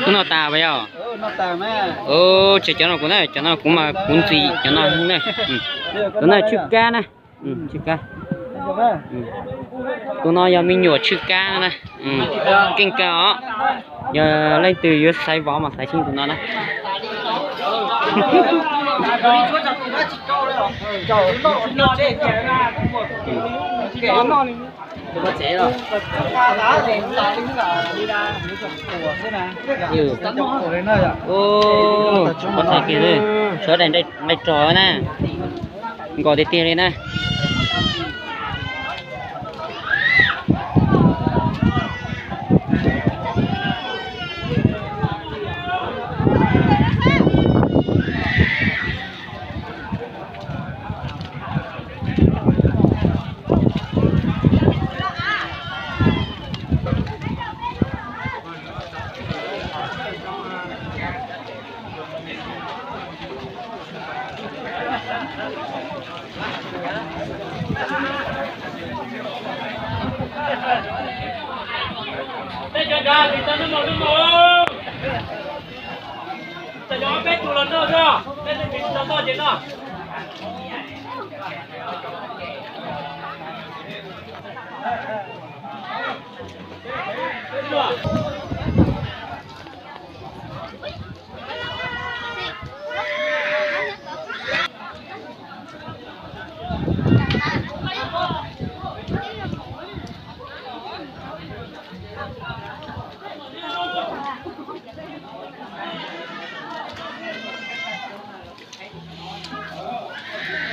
Wb noj tas pas yog? Ces cov no kuv na, cov no kuv mas kuv ntxiv cov no na. Tus no tswj kab na. Tswj kab. Tus no yog me nyuam tswj kab na. Keej kawg os. Yog leej twg yuav xaiv vov mas xaiv xyoo tus no na. Ua txhais kiag, sawv daws nqaij rog na, nkos tiag tiag li na.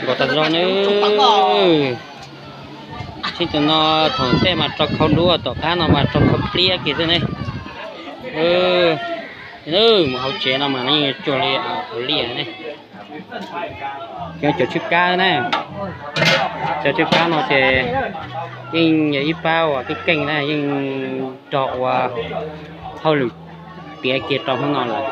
Nkos tas zog nawb. Sib tus no thaum ntej mas rau khau dub, tom qab no mas rau khau pliab kiag xwb ne. Mus hauv tsev no mas yeej cuag li hauv liaj ne. Cov tswj kab na, cov tswj kab no ces yeej yog ib pab uas keej keej na, yeej rog ua hauj lwm tiav kiag rau hnub no lawm.